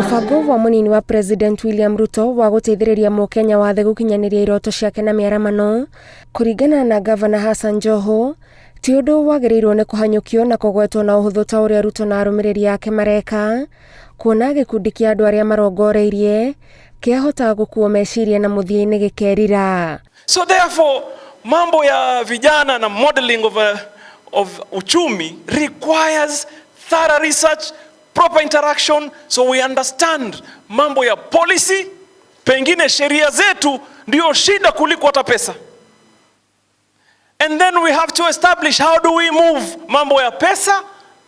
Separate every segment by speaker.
Speaker 1: Mũbango wa mũnini wa President William Ruto wa gũteithĩrĩria mũkenya wa thĩ gũkinyanĩria iroto ciake na mĩaramano, kũringana na Gavana Hassan Joho, ti ũndũ wagĩrĩirwo nĩ kũhanyũkio na kũgwetwo na ũhũthũ ta ũrĩa Ruto na arũmĩrĩri ake mareka, kuona gĩkundi kĩa andũ arĩa marongoreirie kĩahota gũkuo meciria na mũthia-inĩ gĩkerira.
Speaker 2: So therefore, mambo ya vijana na modeling of uchumi requires thorough research, proper interaction, so we understand mambo ya policy. Pengine sheria zetu ndio shida kuliko hata pesa. And then we have to establish how do we move mambo ya pesa,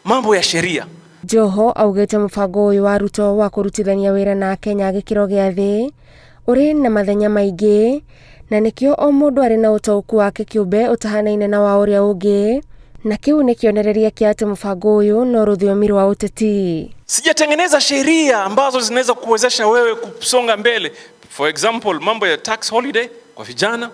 Speaker 2: mambo ya sheria.
Speaker 1: Joho augĩte mũbango ũyũ wa Ruto wa kũrutithania wĩra na Akenya a gĩkĩro gĩa thĩ ũrĩ na mathenya maingĩ, na nĩkĩo o mũndũ arĩ na ũtaũku wake kĩũmbe ũtahanaine na wa ũrĩa ũngĩ, na kĩu nĩ kĩonereria kĩa atĩ mũbango ũyũ no rũthiomi rwa ũteti.
Speaker 2: Sijatengeneza sheria ambazo zinaweza kuwezesha wewe kusonga mbele. For example, mambo ya tax holiday kwa vijana,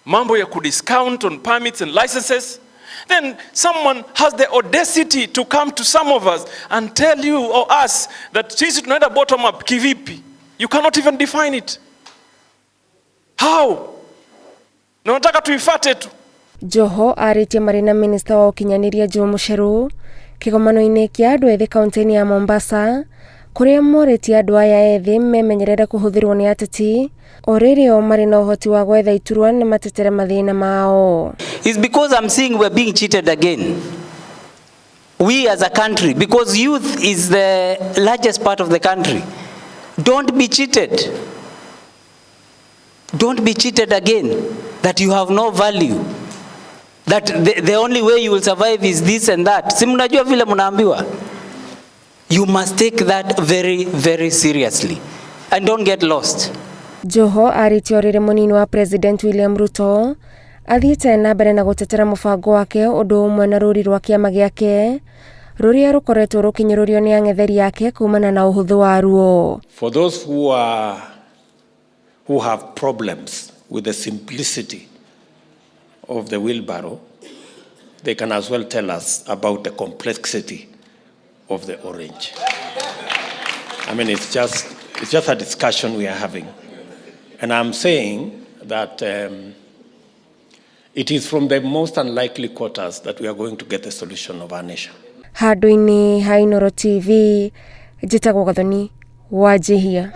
Speaker 2: mambo ya kudiscount on permits and licenses. Then someone has the audacity to come to some of us and tell you or us that sisi tunaenda bottom up kivipi? You cannot even define it. How? Na unataka tuifate tu.
Speaker 1: Joho arĩtie marĩ na minista wa ũkinyanĩria Joe Mucheru kĩgomano-inĩ kĩa andũ ethĩ kaunti-inĩ ya Mombasa, kũrĩa morĩtie andũ aya ethĩ memenyerere kũhũthĩrwo nĩ ateti o rĩrĩ o marĩ na ũhoti wa gwetha iturwa na matetere mathĩna mao.
Speaker 3: It's because I'm seeing we're being cheated again. We as a country, because youth is the largest part of the country. Don't be cheated. Don't be cheated again that you have no value. That the only way you will survive is this and that. Si mnajua vile mnaambiwa? You must take that very, very seriously and don't get lost.
Speaker 1: Joho arĩtie o rĩrĩ mũnini wa President William Ruto athiĩte na mbere na gũtetera mũbango wake ũndũ ũmwe na rũri rwa kĩama gĩake rũrĩa rũkoretwo rũkĩnyũrũrio nĩ ang'etheri ake kumana na ũhũthũ waruo.
Speaker 4: For those who have problems with the simplicity of the wheelbarrow, they can as well tell us about the complexity of the orange. I mean, it's just a discussion we are having. And I'm saying that it is from the most unlikely quarters that we are going to get the solution of our nation.
Speaker 1: Handũ-inĩ ha Inooro TV, njĩtagwo Gathoni Wanjihia.